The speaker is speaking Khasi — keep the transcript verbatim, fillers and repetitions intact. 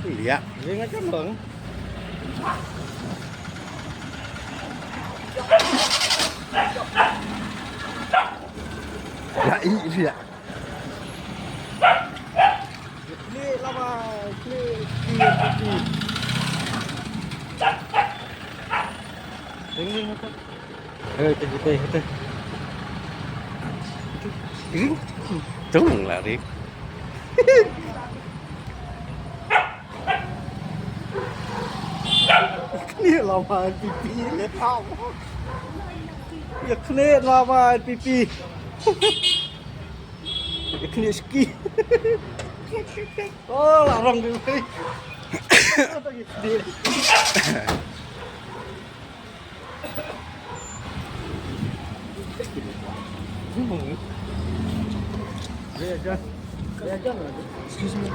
Liak. Ring aja bang. Lai liak. Klik lama, klik, klik, klik. Ring, ring, ring. Eh, kita, kita, kita. Ring. Tung lah, ring. Klik lama pipi, lihat apa? Ya, klik lama pipi. Ïa kane ski. Oh, la rong dei. Excuse me.